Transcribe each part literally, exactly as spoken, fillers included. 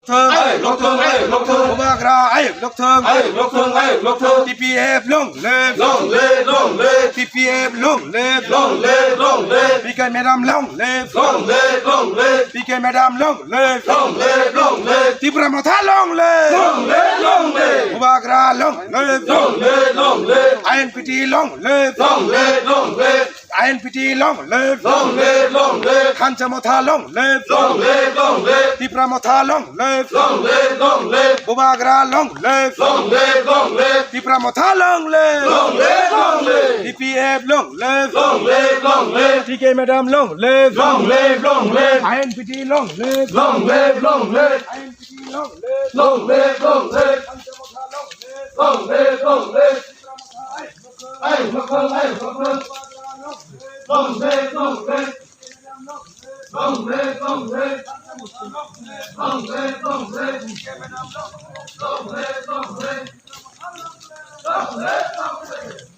Ayuk lokthung, ayuk lokthung. Bubagra ayuk lokthung. Ayuk lokthung, ayuk lokthung. T P F long live. Long live, long live. T P F long live. Long live, long live. P K madam long live. Long live, long live. P K madam long live. Long live, long live. Tipra Motha long live. Long live, long live. Bubagra long live. Long live, long live. I N P T long live. Long live, long live. I N P T long live. Long live, long live. Khangsa Motha long live. Long live, long live. Tipra Motha long live. Long live, long live. Bubagra long live. Long live, long live. Tipra Motha long live. Long live, long live. T P F long live. Long live, long live. P K madam long live. Long live, long live. I N P T long live. Long live, long live. I N P T long live. Long live, long live. Khangsa Motha long live. Long live, long live. Tipra Motha long live. Ayuk lokthung, ayuk lokthung. Long live, long live. Long live, long live. Long live, long live. Long live, long live. Long live, long live.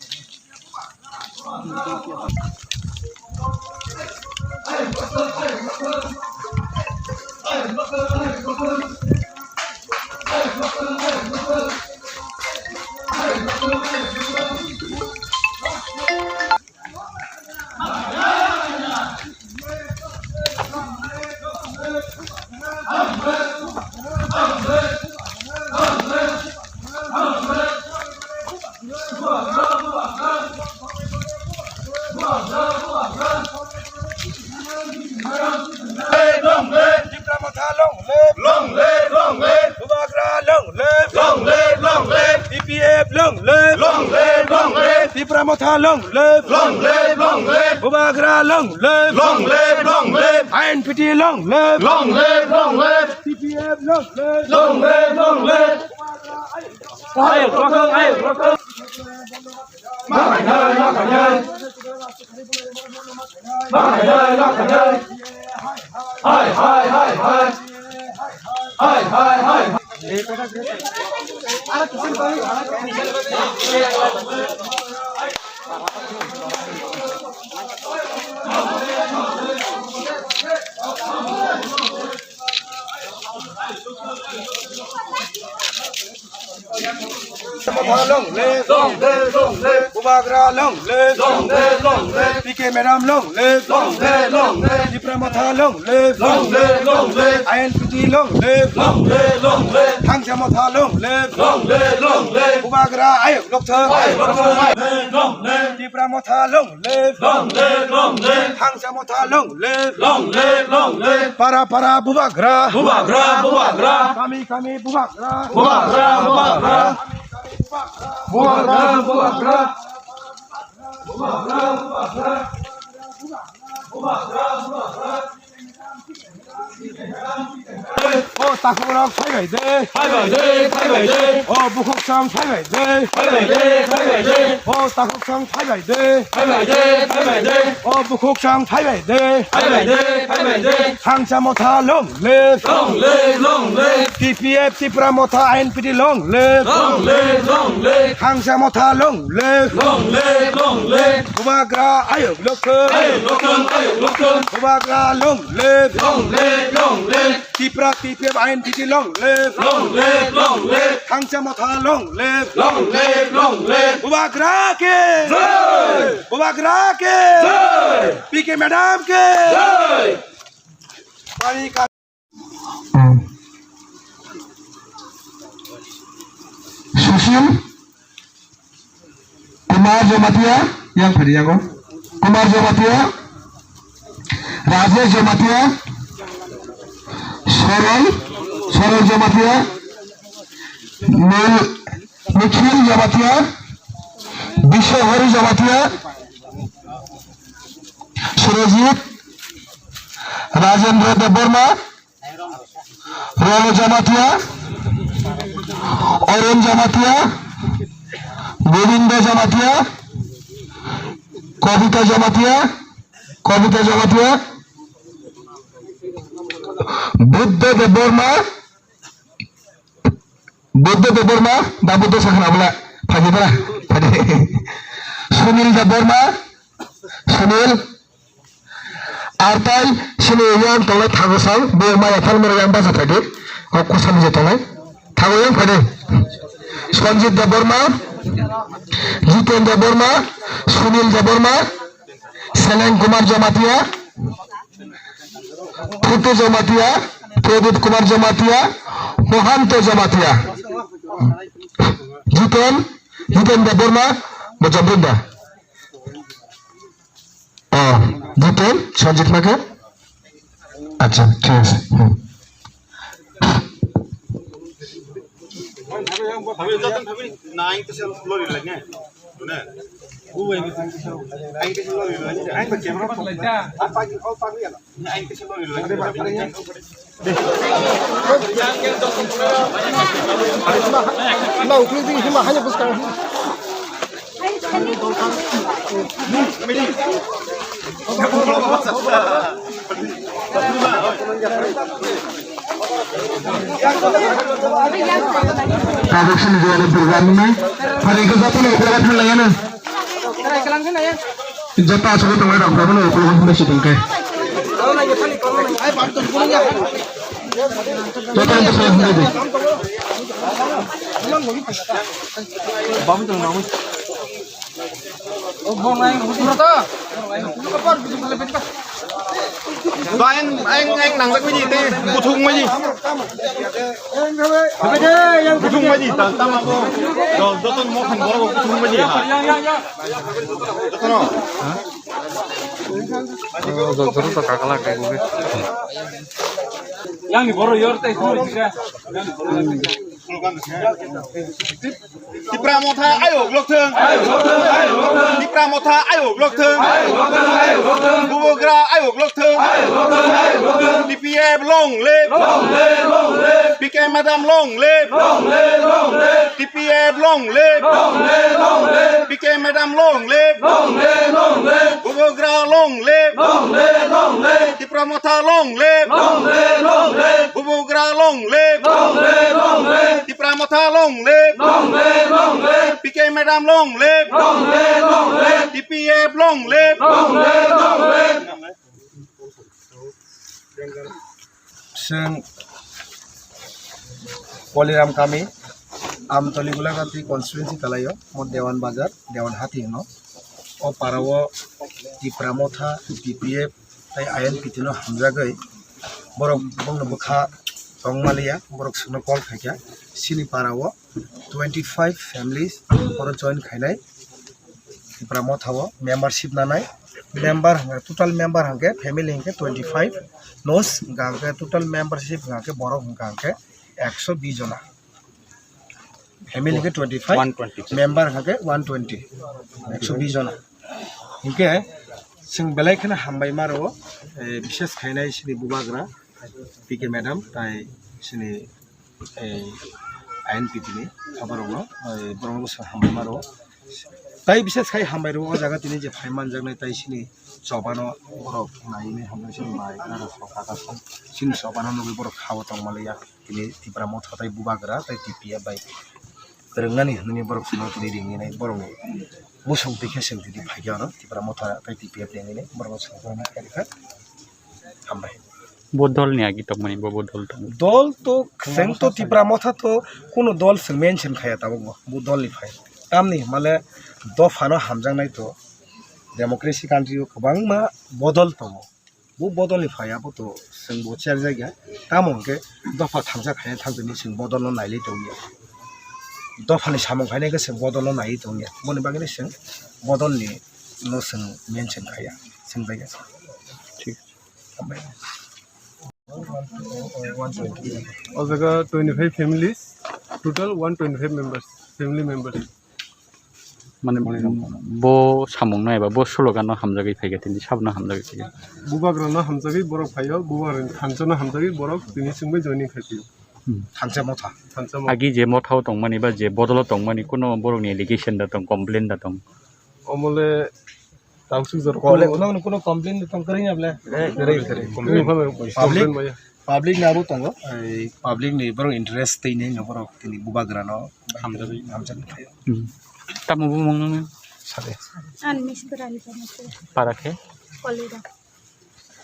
Tipra Motha long live. Long live, long live. Bubagra long live. Long live, long live. T P F long live. Long live, long live. Tipra Motha long live. Long live, long live. Bubagra long live. Long live, long live. I N P T long live. Long live, long live. T P F long live. Long live, long live. Ayuk lokthung, ayuk lokthung. Ma khainai, ma khainai. Ma khainai, ma khainai. Hai, hai, hai, hai. Hai, hai, hai, hai. Motha long live. Long live, long live. Bubagra long live. Long live, long live. P K madam long live. Long live, long live. Tipra Motha long live. Long live, long live. I N P T long live. Long live, long live. Khangsa Motha long live. Long live, long live. Bubagra ayuk lokthung. Ayuk lokthung. Long live, long live. Tipra Motha long live. Long live, long live. Khangsa Motha long live. Long live, long live. Para para Bubagra. Bubagra, Bubagra. Kami kami Bubagra. Bubagra, Bubagra. Bubagra, Bubagra. Bubagra, Bubagra. Bubagra, Bubagra. O takhuk rok phai bai de. Phai bai de, phai bai de. O bukhuk chwng phai bai de. Phai bai de, phai bai de. O takhuk chwng phai bai de. Phai bai de, phai bai de. O bukhuk chwng phai bai de. Phai bai de, phai bai de. Khangsa Motha long live. Long live, long live. T P F Tipra Motha I N P T long live. Long live, long live. Khangsa Motha long live. Long live, long live. Bubagra ayuk lokthung. Ayuk lokthung, ayuk lokthung. Bubagra long live. Long live, long live. Tipra T P F I N P T long live. Long live, long live. Khangsa Motha long live. Long live, long live. Bubagra ki. Jai. Bubagra ki. Jai. P K madam ki. Jai. Pani ka Sushil Kumar Jamatia, yang phadi yango. Kumar Jamatia, Rajesh Jamatia, Sorol, Sorol Jamatia, Nil, Nikhil Jamatia, Biswahari Jamatia, Surajit, Rajendra Debbarma, Rolo Jamatia, Arun Jamatia, Govinda Jamatia, Kavita Jamatia, Kavita Jamatia, Buddha Debbarma, Buddha Debbarma, da Buddha sakha na bwla, phaidi bwla, phaidi. Sunil Debbarma, Sunil, Artai, sini yang tolai thangosang, bo maya thalmani yang basa phaidi. O kwsani je tongnai. Thago yang phai de. Sanjit Debbarma, Jiten Debbarma, Sunil Debbarma, Seleng Kumar Jamatia, Phutu Jamatia, Pradip Kumar Jamatia, Mohanto Jamatia. Jiten, Jiten Debbarma, Bojabunda. Oh, Jiten, Sanjit Maka. Acha, thik ase. Hmm. Kabuksini jogani program ni pharai khe jotono ukulago thanglaiano. Joto aswk tongnai rok jotono ukulago hwnwi si tongkhe. Jotono bwskango hwnwi di. Ba, ayang, ayang, ayang nangjak baji, tei kuthuk baji. Kuthuk baji, ta, tamo bo. Joto, joto mo khan borok kuthuk baji, ha. Jotono. Joto to kakala kai bo. Yang ni borok yor tei kuthuk baji. Tipra Motha ayok lokthung. Tipra Motha ayok lokthung. Bubagra ayok lokthung. T P F long live. P K madam long live. T P F long live. P K madam long live. Bubagra long live. Tipra Motha long live. Bubagra long live. Tipra Motha long live. P K madam long live. T P F long live. Chwng Koliram kami, Amtoli Gulagati constituency kalaio, mo Dewan Bazar, Dewan Hati hino. O parao Tipra Motha, T P F, tai I N P T no hamjagwi borok bongno bwkha tongmaliya, borok chwngno call khaikha. Chini parao twenty five families oro join khainai. Tipra Motha o membership nanai. Member hwnkhe, total member hwnkhe, family hwnkhe twenty five nos, hwnkha hwnkhe total membership hwnkha hwnkhe borok hwnkha hwnkhe ekso bish jona. Family hwnkhe twenty five, one twenty. Member hwnkha hwnkhe one twenty, ekso bish jona. Hinkhe chwng belai kheno hambai maro, eh, bishes khainai chini bubagra P K madam tai chini, eh, I N P T ni aborokno, eh, borokno bwswk hambai maro. Tai bishes khai hambai rwo o jaga tini je phai manjaknai tai chini chobano borok naiwi hambai chini mai naro sok kaka sok chini chobano nugwi borok khao tongmaliya. Tini Tipra Motha tai bubagra tai T P F bai kwrwngnani hwnwi borok chwngno tini ringwi nai borokni bwswng twi khe chwng tini phaikhe oro Tipra Motha tai T P F ringwi nai borokno chwng tongna khe hambai. Bo dol ni agi tongmani bo, bo dol tong. Dol to chwng to Tipra Motha to kuno dol chwng mention khaya tabuk bo, bo dol ni phai. Tamni hwnmale dopha no hamjaknai to democracy country o kwbangma bodol tongo. Bo bodolni phai abo to chwng bo cherjak ya. Tamo hwnkhe dopha thangsa khaina thangtoni chwng bodolno nailai tongya. Dophani samung khaina khe chwng bodolno naiwi tongya. Boni bagwino chwng bodolni no chwng mention khaiya, chwng jagya. Thik. Hambai. O jaga twenty five families, total one twenty five members, family members. Mane bo samung no eba bo slogan no hamjagwi phaikha, tini sabo no hamjagwi phaikha. Bubagra no hamjagwi borok phaio, bubagra ni thansa no hamjagwi borok tini chwngbai joining khai phio. Hmm. Thansa Motha. Thansa Motha. Agi je Motha o tongmani ba je bodol o tongmani kuno borok ni allegation da tong, complain da tong? Omole tausuk jor kole kuno, kuno complain da tong kwrwngya ble? Eh, kwrwi, kwrwi. Public, public ni abo tongo, ei public ni borok interest tei ni borok tini bubagra no hamjagwi, hamjagwi phaio. Hmm. Tamo bumung nang? Sade. An Miss Purani Purani. Para khe? Kolira.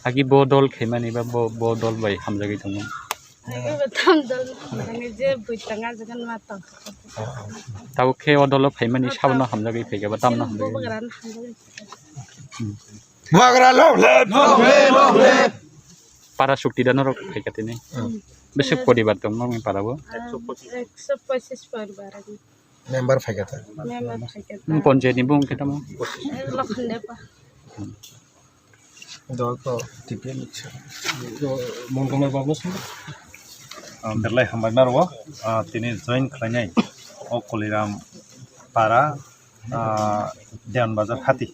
Agi bo dol khaimani ba bo, bo dol bai hamjagwi tongmani? Tam dol nang je bui tanga jagan ma tong. Tabuk khe o dolo phaimani sabono hamjagwi phaikha ba tamno hamjagwi? Bubagrano hamjagwi. Bubagra long live! Para sukti da norok phaikha tini. Bwswk poribar tong nokni para bo? Ekso pochis poribar. Member phaikha ta. Member phaikha ta. Nung panchayat ni bung khe tamo? Lokhan Depa. Dol to T P M ni sa. To Mon Kumar Babu sung. Ah, belai hambai maro, ah, tini join khlainai. O Koliram para, ah, Dewan Bazar hati.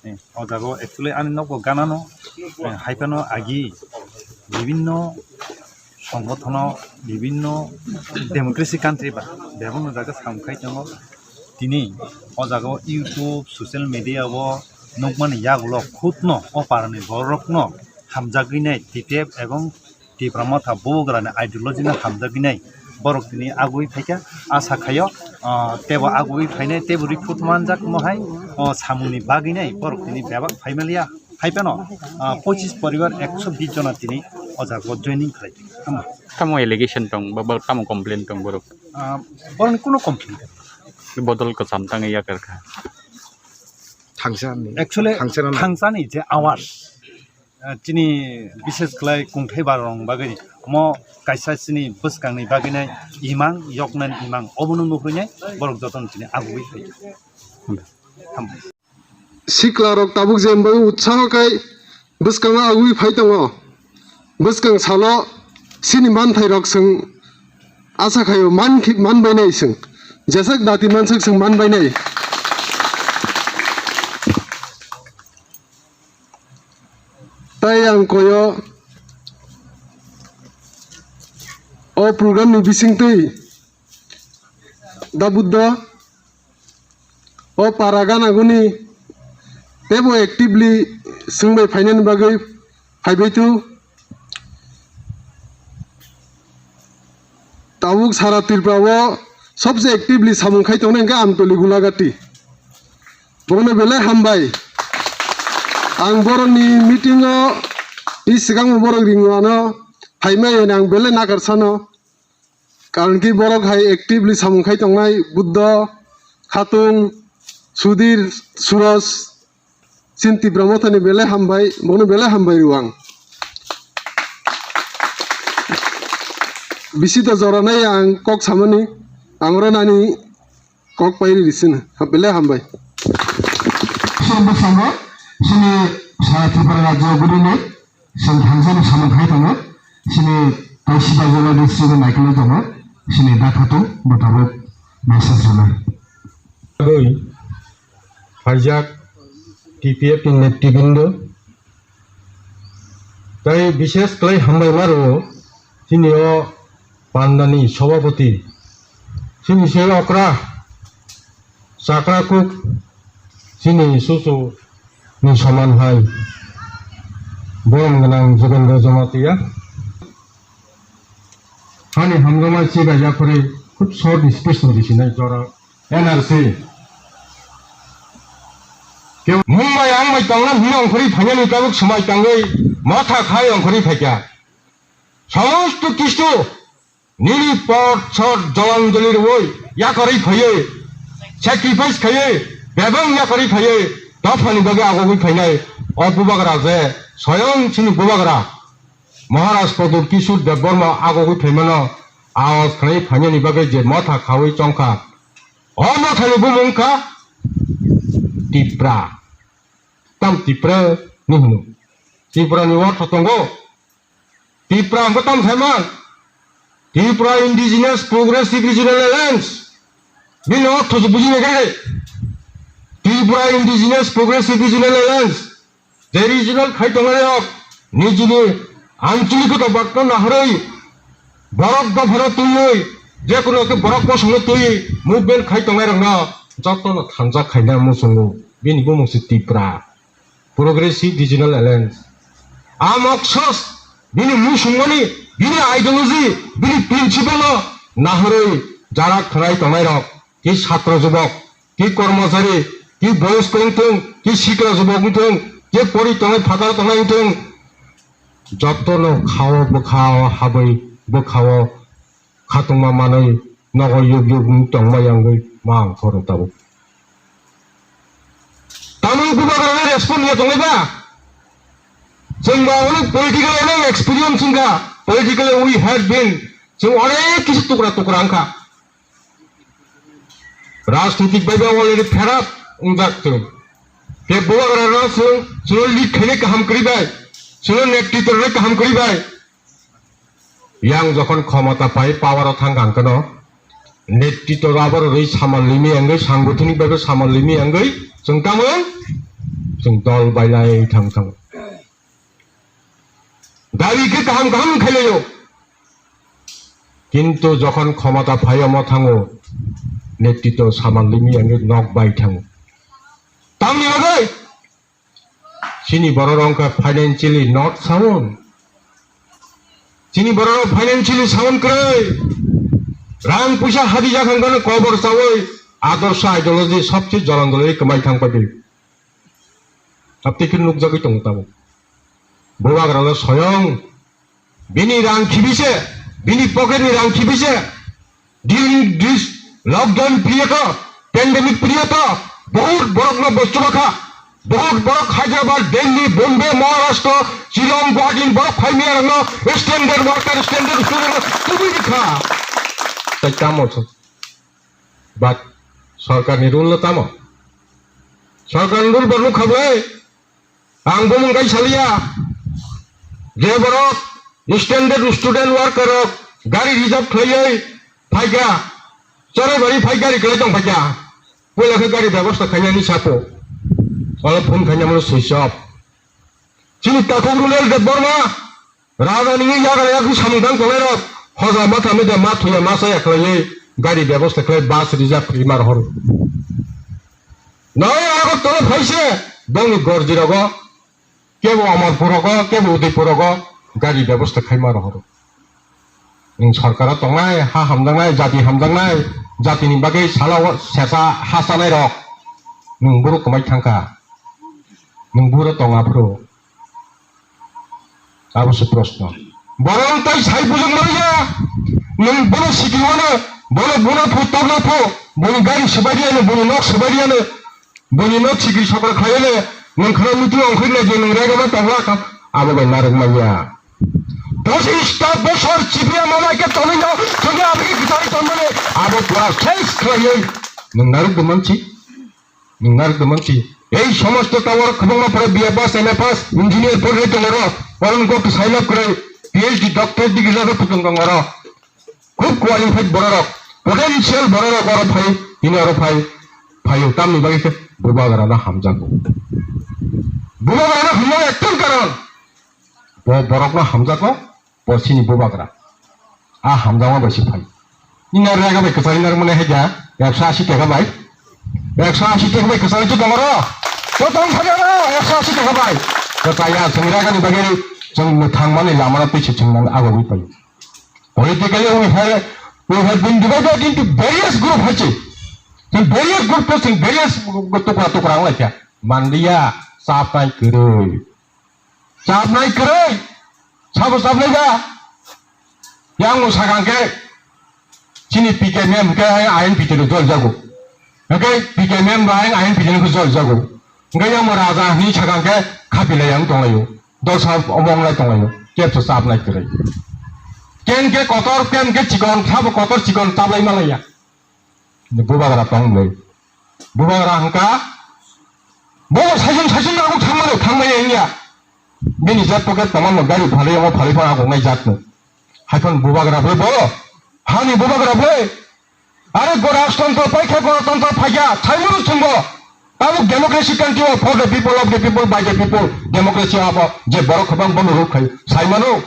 Eh, o jaga o actually ani nokbo ganano, eh, hai phano agi bibinno songgothano, bibinno democracy country ba bebakno jaga samung khai tongo. Tini o jaga o YouTube, social media o nukmani yagulo khudno o parani borokno hamjagwi nai T P F ebong Tipra Motha Bubagrani ideology no hamjagwi nai borok tini agwi phaikha. Asa khaio, ah, tebo agwi phainai, tebo recruit manjak mohai, oh, samungni bagwi nai borok tini bebak phaimaliya. Hai phano, ah, pochis poribar ekso bish jona tini o jaga o joining khlai tongkha. Tamo allegation tong ba, ba tamo complain tong borok? Ah, borokni kuno complain kwrwi. Bodol kwcham tangwi yakarkha. Thangsa ni. Actually, thangsa ni je awas. Ah, chini bishes khlai kungthai barong bagwi omo kaisa chini bwskangni bagwi nai imang, yoknani imang, obono nukgwi nai borok jotono chini agugwi phaikha. Hambai. Sikla rok tabuk jembai utsaho kai bwskango agugwi phai tongo. Bwskang salo chini manthai rok chwng asa khaio man khi-, man bainai chwng. Jeswk dati manswk chwng man bainai. Tai ang koyo o program ni bisingtwi da Buddha o para ganaguni tebo actively swngbai phainani bagwi phaibai tu. Tabuk sara Tripura o sobse actively samung khai tongnai hwnkhe Amtoli Gulagati. Bono belai hambai. Ang borokni meeting o tei swkangbo borok ringo ano phaimai hwnwi ang belai nakar sano. Karon ki borok hai actively samung khai tongnai Buddha, Khatung, Sudhir, Suraj, Chini Tipra Mothani belai hambai, bono belai hambai rw ang. Bisi to jora nai ang kok samani, ang oro nani kok pai ri sini, belai hambai. Sini bwskango, sini sara Tripura rajyo guri nai, sini thangsani samung khai tongo, sini Taisi Bajola district o naikolwi tongo, sini dakhatung bo tabuk message rwnai. Oi, phaijak T P F ni netribindo. Tai bishes khlai hambai maro chini o pandani sobhapoti, chini se okra chakra kuk, chini susu ni soman hai borom gwnang Jogendra Jamatia. Hani hamjakma chibai yaphari khub short speech no bisinai jora N R C. Mumbai ang bai tongna hwnwi ongkhorwi phainani tabuk swmai tangwi motha khai ongkhorwi phaikha. Samosto kistu nini pot sot jolanjoli rwui yakarwi phaiwi, sacrifice khaiwi, bebak yakarwi phaiwi, dophani bagwi agogwi phainai o bubagra je soyong chini bubagra. Maharaj Pradyut Kishore Debbarma agogwi phaimano awas khlai phainani bagwi je motha khaui chongkha. O mothani bumung kha Tipra. Tam Tipra ni hino. Tipra ni ortho tongo. Tipra hwnkhe tam saimang. Tipra Indigenous Progressive Regional Alliance. Bini ortho se bujina khe. Tipra Indigenous Progressive Regional Alliance. Je regional khai tongnai rok nijini ancholigoto bagno nahorwi borok dophano twiwi je kono khe borok bosongno twiwi movement khai tongnai rokno jotono thansa khaina muchungo bini bumung se Tipra Progressive Regional Alliance. A moksos bini muchungmani bini ideology bini principle no nahorwi jara khwnai tongnai rok ki chhatro jubok ki kormochari, ki boyosko wngthung, ki sikla jubok wngthung, ki pori tongnai phatar tongnai wngthung, jotono khao bwkhao habwi bwkhao khatungma manwi nogo yuk yuk wng tongma yangwi ma ang phoro tabuk. Tamoni bubagrani respond ya tongnai ba? Chwng ba onek political onek experience wngkha, politically we have been, chwng onek kisi tukra tukra wngkha. Rajnitik bai ba already fed up wngjak chwng. Khe bubagrano chwng, chwngno lead khainai kaham kwrwi bai, chwngno netritwrwnai kaham kwrwi bai. Yang jokhon khomota pai, power o thang kang kano, netritw rw abo rwi samal limi wngwi, sangothonik bai bo samal limi wngwi, chwng tamo chwng dol bailai thang thang. Dabi khe kaham kaham khailaio. Kintu jokhon khomota phai omo thango, netritw samal limi wngwi nok bai thango. Tamni bagwi? Chini borok wngkha financially not sound. Chini borok financially sound kwrwi. Rang puisa hadi jak hangkano kobor chawi adorsha ideology sobse jolandoloi kwmai thang padi. Abtwi khe nukjagwi tongo tabuk. Bubagrano soyong bini rang khibise, bini pocket ni rang khibise, during this lockdown period o, pandemic period o, bahut borok no bostu bakha, bahut borok Hyderabad, Delhi, Bombay, Maharashtra, Shillong, Guwahati ni borok phai miya rok no standard worker, standard student no tubui rikha. Tai tamo so? But sorkar ni rule no tamo? Sorkar ni rule bo nukha ble? Ang bumung kai saliya, je borok standard student worker rok gari reserve khlaiwi phaikha, chorai bari phai gari khlai tong phaikha, puila khe gari bebosta khainani sapo, wala phone khainani switch off. Chini takhuk Runal Debbarma, Raja nini yagra yakni samung tang tongnai rok, hoja matha media ma thuya ma chaya khlaiwi gari bebosta khlai bus reserve rima rohor. Nai Agartala phaise bongni gorji rogo, kebo Amarpur rogo, kebo Udaipur rogo gari bebosta khaima rohor. Nwng sorkaro tongnai, ha hamjaknai, jati hamjaknai, jatini bagwi sala sesa ha chanai rok, nwng buro kwmai thangkha, nwng buro tong aphuru. Abo se proshno. Borok tai sai bujak manya, nwng bono sikirwano, bono bono phu tokna phu, boni gari swbairiyano, boni nok swbairiyano, boni nok sikiri sokra khlaiyano, nwng khana muitu ongkhorna je nwng rega ma tongla kha, abo bai narwk manya. Pochista bosor chibia mama ke tonino, chwngno abo ke gitari tonmani, abo pura ses khlaiwi nwng narwk de manchi. Nwng narwk de manchi. Ei somosto tower kwbangma pore B A pass, M A pass, engineer pore tongo ro. Oron kok sign up kwrwi, P H D, doctorate degree rok phutung tongo ro. Khub qualified bororok, potential bororok oro phai, tini oro phai, phaio tamni bagwi khe bubagrano hamjago. Bubagrano hamjak ektal karon. Bo borokno hamjago, bo chini bubagra. A hamjakma bai se phai. Nini rega bai kwchari narwkmani hai da, ekso asi taka bai. Ekso asi taka bai kwchari chu tongo ro. To tong thani ro, ekso asi taka bai. Kwchaya chwng regani bagwi chwng mwthangmani lamano twi se chwng nang agogwi pai. Politically we have, we have been divided into various group hai se. Chwng various group to chwng various tukra tukra wng lai kha. Manliya, chapnai kwrwi. Chapnai kwrwi, sabo chapnai ba? Yang bo sakang khe, chini P K M M khe I N P T no jol jago. Hwnkhe P K M M bai I N P T no jol jago. Hwnkhe yang bo raja hwnwi sakang khe khapilai yang tonglaio. Dosa omong lai tonglaio. Kebsa chapnai kwrwi. Ken khe kotor, ken khe chikon, sabo kotor chikon chaplai malaiya. Bubagra tong bwlai. Bubagra hwnkha, bo saichung saichung nang thangmano thangmaya wngya. Bini jat pocket tongmano gari phalwi omo phalwi phano agongnai jatno. Haiphano bubagra bwlai bo. Hani bubagra bwlai. Are go rajtantro paikha gonotantro phaikha thaimano chwngbo. Tabuk democracy country o for the people, of the people, by the people. Democracy abo je borok kwbang bono ruk khai saimano.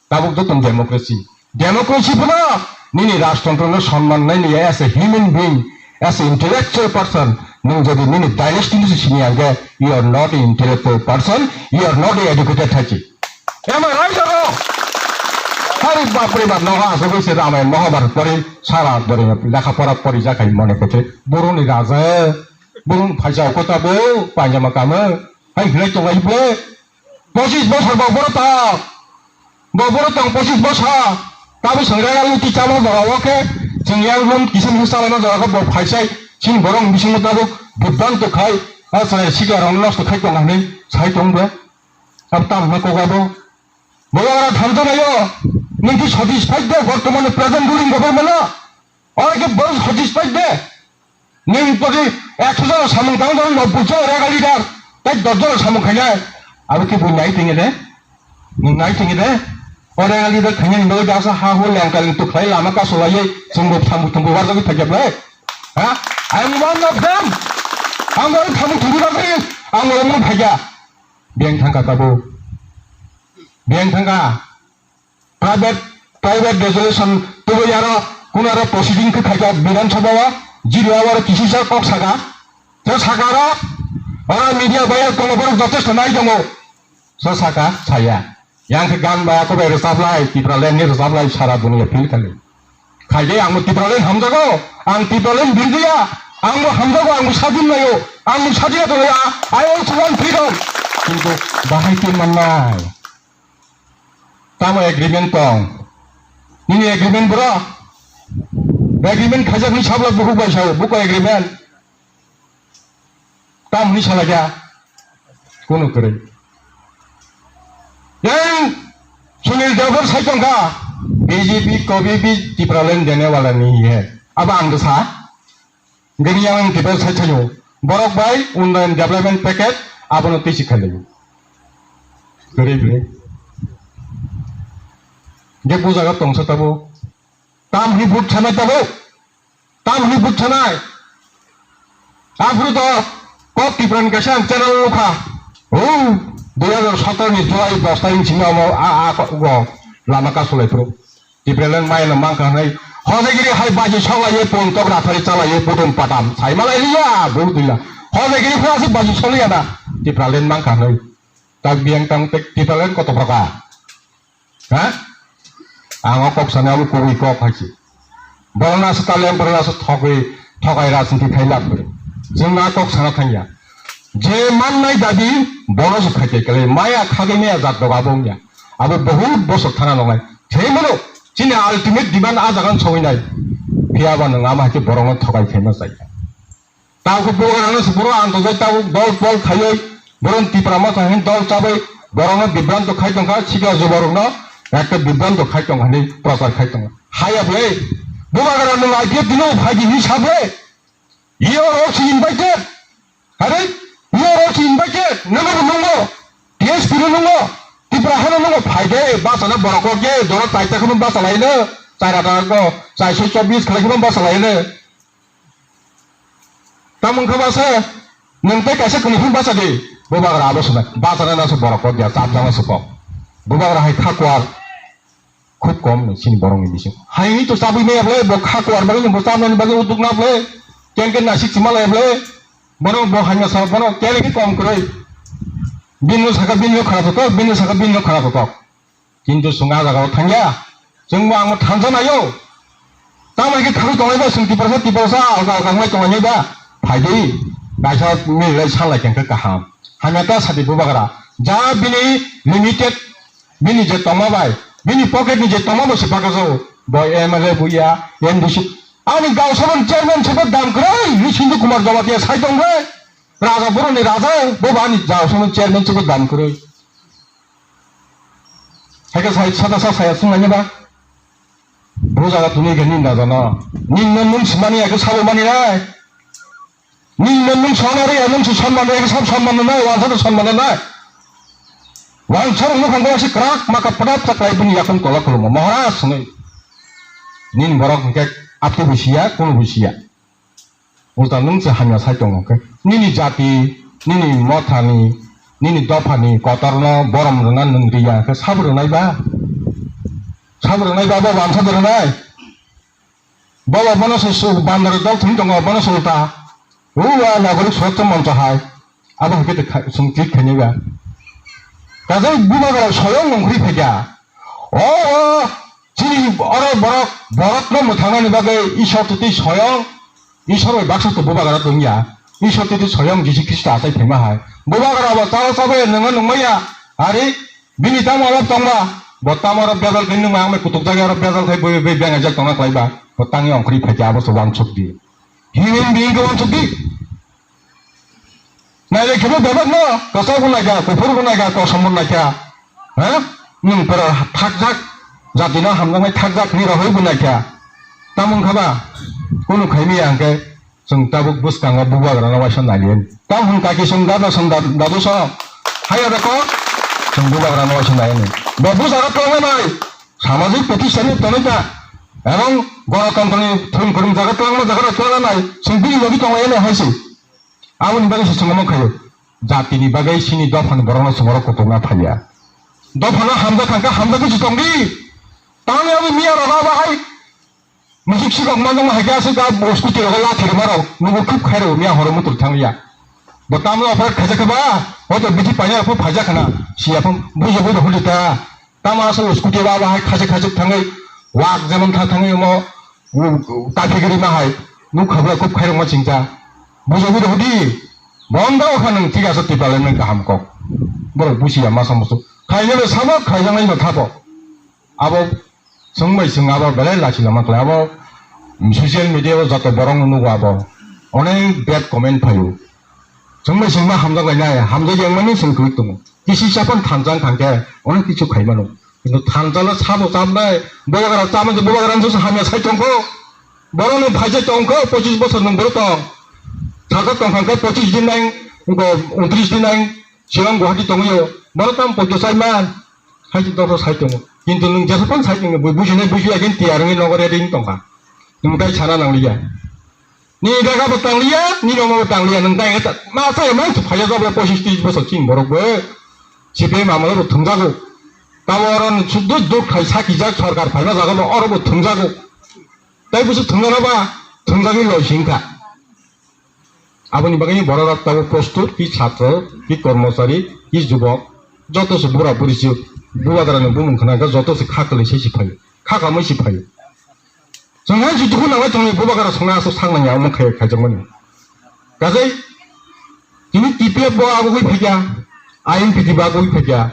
Tabuk joto democracy. Democracy phano nini rajtantro no sonman nai ni as a human being, as a intellectual person. Nwng jodi nini dynasty ni sini ang khe, you are not an intellectual person, you are not an educated thachi. Am I right or wrong? Hari bapre bap no ha so se Ramayan Mahabharat pori sara pori lekha pora pori jakai mone kote boroni raja boroni phaisa kota bo panjama kama hai hwlai tongai bo. Pochis bosor bo boro tong. Bo boro tong pochis bosor. Tabuk chwng rega luti chama jaga o khe chwng yang room kisim khe chalaima jaga khe bo phaisai chini borok ni bisingo tabuk bibranto khai, a chwrai sikla rok nosto khai tong hinwi sai tong bo. Abo tamo hwnwi kok abo. Bo oro thamjaknaio, nwng khe satisfied de bortomani present ruling government o? Oro khe borok satisfied de? Nwng poti ekso jona samung tang jona noboi jona rega leader, tei dos jona samung khainai. Abo khe bo nai tongya de? Nwng nai tongya de? O rega leader khainani bagwi dasa ha hu lengkaling tukhlai lama kasulaiwi chwngbo thambu thumbu barjagwi phaikya ble? Ha? I am one of them. Ang bo thambu thumbu barjagwi ang bo omo phaikya. Biyang thangkha tabuk. Biyang thangkha. Private, private resolution tubui aro kuno aro proceeding khe khaikha Bidhan Sabha o, jiri aro kisisa kok saka. So saka aro, oro media bai tongo borok jotesto nai tongo. So saka, saya. Yang khe gan bai ako bai rwchap lai, Tipraland ni rwchap lai sara dunia feel khali. Khaide ang bo Tipraland hamjago, ang Tipraland birdiya, ang bo hamjago, ang bo sadin laio, ang bo sadin laio, I also want freedom. Kintu bahai tin mannai. Tamo agreement tong? Nini agreement bro? Agreement khaijak ni sabla bukhuk bai sao, buko agreement. Tam hwnwi salakya? Kunu kwrwi. Yang Sunil Debbar sai tongkha, B J P kabhi bhi Tipraland dene wala nahi hai. Abo ang sa. Gani yang Debbar sai thayo. Borok bai unnayan development package abono tisi khailai. Kwrwi bwrwi. Ge bujaga tongsa tabo. Tam hwnwi vote sanai tabo. Tam hwnwi bwthanai. Aphuru to kok Tipra ni kaisa ang channel nukha. O dui hajar sotoro ni July dos tarikh simi omo a, a, ko, go lama kasulai phuru. Tipraland maya no mangkha hwnwi. Hojagiri hai baji soklaiwi pon tok rathari chalaiwi budum padam. Sai malai liya, bu dila. Hojagiri phuru aswk baji soliya na. Tipraland mangkha hwnwi. Tak biyang tang tek Tipraland koto proka. Ha? Ang o kok sana abo kubui kok hai se. Borok no aswk talem, borok no aswk thogwi, thogai rajniti khai lab kwrwi. Chwng no a kok sana thangya. Je mannai dabi, bono se khai khe kwlai. Maya khagwi maya jat doga bo wngya. Abo bahut bosor thana nongnai. Thei mano, chini ultimate demand a jaga no sogwi nai. Phiya ba nwng ama hai khe borok no thogai khaima chai. Tamo khe bubagrano se borok antojak tabuk dol pol khaiwi borok Tipra Motha hwnwi dol chabai borokno bibranto khai tongkha, sikla juborokno ekta bibranto khai tongkha hinwi prochar khai tongo. Haya ble, bubagra nwng I P F T no phaidi hinwi sa ble? You are also invited. Are, you are also invited. Nono bo nungo, T S P no nungo, Tipra hano nungo phaide, bachana borok kok ye, doro taita kheno bachalaino, char ata ko, char soi chobis khlai kheno bachalaino. Tamung khe basa, nwng tei kaisa kwnwi phano bacha di. Bubagra abo swnai. Bachana na se borok kok ya, chapjana se kok. Bubagra hai kha kuar khub kom ni chini borok ni bising. Hai ni to chabwi maya ble, bo kha kuar bagwi bo chamani bagwi uduk na ble. Ken ken nasik chima lai ble. Bono bo hamya sa, bono ken ki kom kwrwi. Bini saka bini khara to kok, bini saka bini khara to kok. Kintu chwng a jagao thangya. Chwngbo ang thansa naio. Tamo khe khakwi tongnai ba chwng Tiprasa, Tiprasa alka alka wngwi tongnai ba? Phaidi. Kaisa mililai salai khe kaham. Hamya ta sadi bubagra. Ja bini limited, bini je tongma bai, bini pocket ni je tongma bai se baka jao. Bo M L A buya, M D C. Ani gausabon chairman se bo dam kwrwi, ni Sindu Kumar Jamatia sai tong bai. Raja boroni raja, bo ba ani gausabon chairman se bo dam kwrwi. Hai khe sai, sada sa saya sung nani ba? Bo jaga tuni khe nin da jana. Nin no nung simani ya khe sabo mani nai. Nin no nung sona re ya nung si sonman re ya khe sab sonman nai, wansa to sonman nai. Wansa rok no khang ko si krak maka prak chaklai bini yakung kola kulumo. Maharaj sungwi. Nin borok hingke apti busiya, kunu busiya. Ulta nwng se hamya sai tongo khe. Nini jati, nini mothani, nini dophani kotorno borom rwna nwng riya khe sabo rwnai ba? Sabo rwnai ba, bo wansa de rwnai? Bo, bo bono se su bandar dol thwng tongo, bono se ulta. Uwa nagorik surakcha moncho hai. Abo hwnkhe de kha-, chwng click khainai ba. Kajai bubagra soyong nongkhorwi phaikha. O, o, chini oro borok, borokno mwthangnani bagwi Ishwar twi soyong, Ishwar bai baksa to bubagra tongya. Ishwar twi soyong Jisu Khristo achai phaima hai. Bubagra bo chao chabai nwngo nungmaya. Ari, bini tamo alap tongma. Bo tamo oro bejal khe nwng ang bai kutuk jaga oro bejal khai bui bui beng ajak tongna khlai ba. Bo tangwi ongkhorwi phaikha abo se wansuk di. Human being khe wansuk di. Nailai khebo bebak no, kwchak bo naikha, kuphur bo naikha, kosom bo naikha. Ha? Nwng pura thakjak, jati no hamjaknai thakjak ni rohoi bo naikha. Tamo wngkha ba? Kunu khaimaya hwnkhe. Chwng tabuk bwskango bubagrano waisa naliya. Tamo hwn kaki chwng dada chwng da-, dadu chwng. Haiya da kok? Chwng bubagrano waisa naiya ni. Bo bujaga twlangna nai. Samajik protisthan ni tonwi ta. Ebong gonotontro ni thwng kwrwng jaga twlangma jaga rok twlangna nai. Chwng bini logi tonglaina hai se. Aboni bagwi se chwng omo khaio. Jatini bagwi chini dophani borokno chwng oro kutukna phaiya. Dophano hamjak kha khe hamjagwi se tongdi. Tamo abo miya rok abo hai. Musuk sikok manjak ma hai khe aswk a scooty rogo lathi rwma rok nugo khub khai rw miya horo mutur thang ya. Bo tamno operate khaijak khe ba, hoito bithi paina rok phaijak khna, siya phang bujo bujo huli ta. Tamo aswk scooty ba ba hai khajak khajak thangwi, wak jemon tha thangwi omo, u, u, taphigiri ma hai, nuk khabla khub khai rok ma chingcha. Bujo bujo hudi, bonda o kha nwng thik aswk tipa lai nang kaham kok. Borok busiya masa musu. Khaijak le samo, khaijak nai no thabo. Abo Chwng bai chwng abo belai lachi lama khlai. Abo, mm, social media o joto borok no nugo abo. Onek bad comment phaio. Chwng bai chwng ma hamjak lainai, hamjak yang mani chwng kwlwk tongo. Kisi chapang thansa wng thang khe onek kichu khai mano. Kintu thansa no sabo chamnai, bubagra chamani, bubagra no hamya sai tongkho. Borok no phaijak tongkho, pochis bosor nung borok tong. Thansa tong thang khe pochis din nang, wngkho untris din nang, Shillong Guwahati tongyo. Borok tamo poito sai man. Hai tong tong sai tongo. Kintu nwng jesa pan sai tongo, bui businai busi akin tiyar wngwi nogo ready wng tongkha. Nwng tai sana nangliya. Ni daga bo tangliya, ni nomo bo tangliya, nwng tai ta ma sai man tu phaya job pochis tris bosor chini borok bo. C P M amalo bo thwngjago. Tamo oro suddo duk khai saki jak sarkar phaima jaga bo oro bo thwngjago. Tai busu thwngna ba thwngjagwi loi singkha. Aboni bagwi borok rok tabuk prostur, ki chhatro, ki kormochari, ki jubok, joto se bura buri se bubagrani bumung khna khe joto se kha kwlwi se si phaio, kha kamwi si phaio. Chwng hai se dukhu nangwi tongnai bubagra songna aswk sak nangya omo khai khaijakmani. Kajai tini T P F bo abugwi phaikya, I N P T bo abugwi phaikya,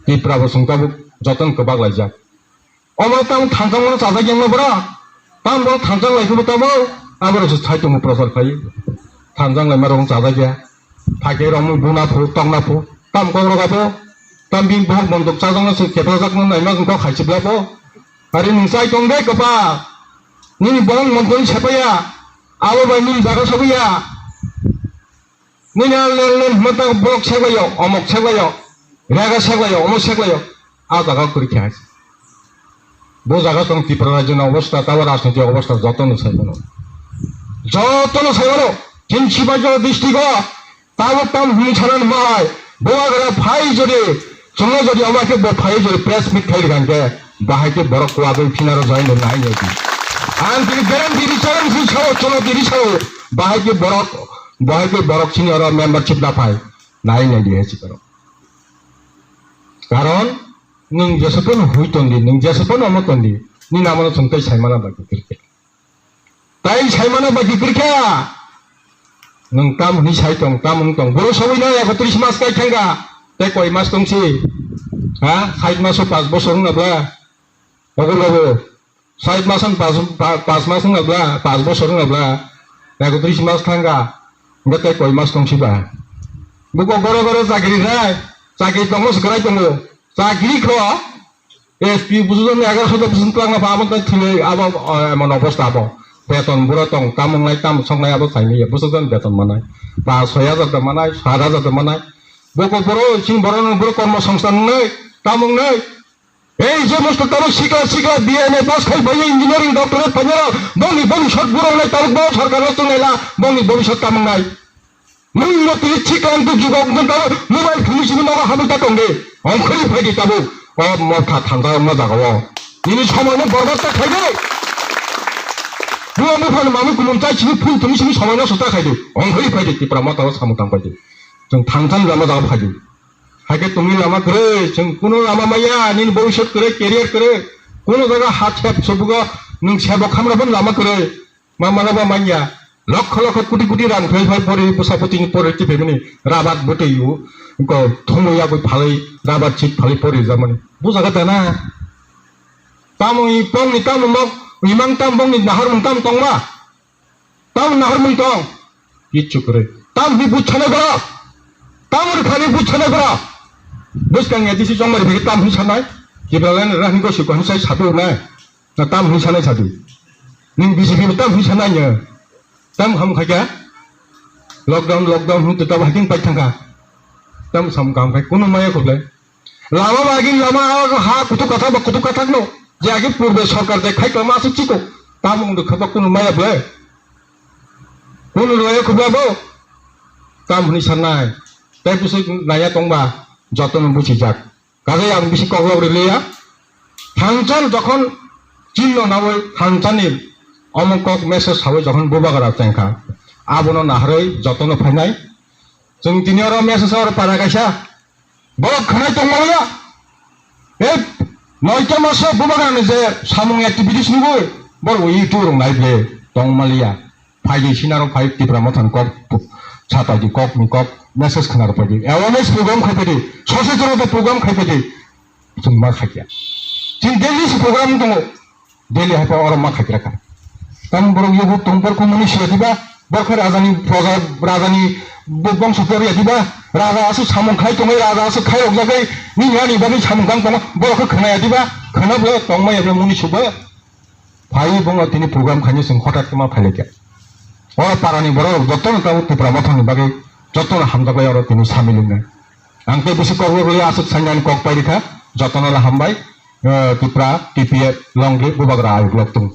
Tripura bo chwng tabuk jotono kwbak laijak. Omo tamo thansa mano chajak yang no bora. Tamo bora thansa lai kubo tamo. Abo rok se sai tongo prochar khai. Thansa lai ma rok chajak ya. Phai khe rong buna phu, tongna phu. Tam kok rok abo. Tam bini bohok montok chajak no se kepla jak no nai ma kok khai chibla bo. Ari nung sai tong de kopa. Nini bohok montok ni sepa ya. Abo bai nini jaga sobo ya. Nini a len len hwnma tang borok seklaio, omok seklaio, rega seklaio, omok seklaio, a jaga kwrwi khe hai. Bo jaga tong Tripura rajyoni obostha, tabo rajniti obostha jotono sai mano. Jotono sai mano. Chini Sibajora district o tabo tam hwnwi sana hwnma hai. Bo agra phai jodi Chwngno jodi omo khe bo phai jodi press meet khai rikha hwnkhe, bahai khe borok kuagwi phinaro join rwna hai nai di. Ang tini guarantee ri charo, ri charo, chwngno tini charo, bahai khe borok, bahai khe borok chini oro membership na phai nai nai di hai chwngno. Karon nwng jesaphano hui ton di, nwng jesaphano omo ton di, nini amano chwng tei sai mana bai kwrwi khe. Tai saimano bai kwrwi kha. Nwng tam hwnwi sai tong, tam wng tong. Borok sogwi no ekotris mas kai thangkha. Tei koi mas tong si? Ha? Sait maso pas bosor wng na bla? Ogo logo. Sait maso pas, pa-, pas mas wng na bla? Pas bosor wng na bla? Ekotris mas thangkha. Hwnkhe tei koi mas tong si ba? Buko goro goro chakri nai. Chakri tongmo se kwrai tongo. Chakri kho. S P busujon egaroso bosong twlangma pha abo tei thwilai abo, o, emon obostha abo. Beton buro tong, tamung nai, tam song nai abo saimanya. Busujon beton manai. Ba soi hajar da manai, sat hajar da manai. Boko boro, chini boro no boro kormo songsthan nai, tamung nai. Ei je mosto tamo sikla, sikla, B A, M A pass khai bai engineering doctorate painaro, bongni, bongni sot buro nai tabuk bo sarkar no tongnai la, bongni bongni sot tamung nai. Nwng no tini thik ang duk jugo, nwng tabo mobile phone simi nogo hamwi ta tong de. Ongkhorwi phai di tabuk. O motha thansa wngma jaga o. Nini somoi no borbad ta khai de. Nwng bupha ni mamwi kumum chai simi phone tumi simi somoi no sota khai di. Ongkhorwi phai di Tipra motha o samung tang phai di. Chwng thansa ni lama jaga phai di. Hai khe tongni lama kwrwi, chwng kuno lama maya, nini bhobishyot kwrwi, career kwrwi. Kuno jaga ha thep sobugo, nwng sebo khamra bo lama kwrwi. Ma mala ba manya. Lokho lokho koti koti rang phai phai pori bwsa bwtwi ni pori twi phaimani rabar bwtwi o ko thumo yagwi phalwi rabar chit phalwi pori jamani. Bujaga tana. Tamo i pong ni tamo mok imang tam bong ni nahar mung tam tongma. Tam nahar mung tong. Kichu kwrwi. Tam hi buchana borok. Tam ri khani buchana borok. Bwskang ya disi chongmari bagi tam hi sanai. Kibralen rahni ko siko hansai sapi unai. Na tam hwnwi sanai sadi. Ning B J P bo tam hwnwi sanai ya. Tam ham khaikha. Lockdown, lockdown hwnwi to tam hating pai thangkha. Tam sam kam khai kuno maya khublai. Lama bagin lama ha kutuk katha ba kutuk kathak no. Je agi purbe sarkar de khai kama asuk chiko. Tam ung de khaba kuno maya blai. Kuno maya khublai bo. Tam hwnwi sanai. Tai busuk naya tongba. Jotono buchijak. Kaje ang bisi koklok riliya. Thangjani jokhon chinno nawi thangjani omo kok message sawi jokhon bubagra chengkha. Abono naharwi jotono phainai. Chwng tini oro message oro para kaisa. Borok khwnai tongmaliya. E noita maso bubagrani je samung activities nugwi borok YouTube rok nai ble tongmaliya. Phaidi sinaro phai Tipra Mothani kok, sapaidi kok ni kok, message khwnaro phaidi. Awareness program khai phaidi, sosajorota program khai phaidi. Chwng ma khaikya. Chwng daily si program tongo. Daily haipa oro ma khaikra kha. Tam borok yugo tong borok muni siya diba, borok khe rajani proja, rajani bo-, bongso poriya diba, raja aswk samung khai tongwi, raja aswk khai rok jagwi, nini ani bagwi samung kang tongo, borok khe khwnaya diba, khwna bo tongmaya bo muni suba. Phai bongno tini program khaini chwng hotat khe ma phailaikha. Oro parani borok jotono tabuk Tipra Mothani bagwi jotono hamjaklai oro tini samil wngnai. Ang tei bisi kok rwgwi aswk sainani kok pairikha, jotono le hambai, eh, Tipra, T P F, Longri, Bubagra ayuk lok tung.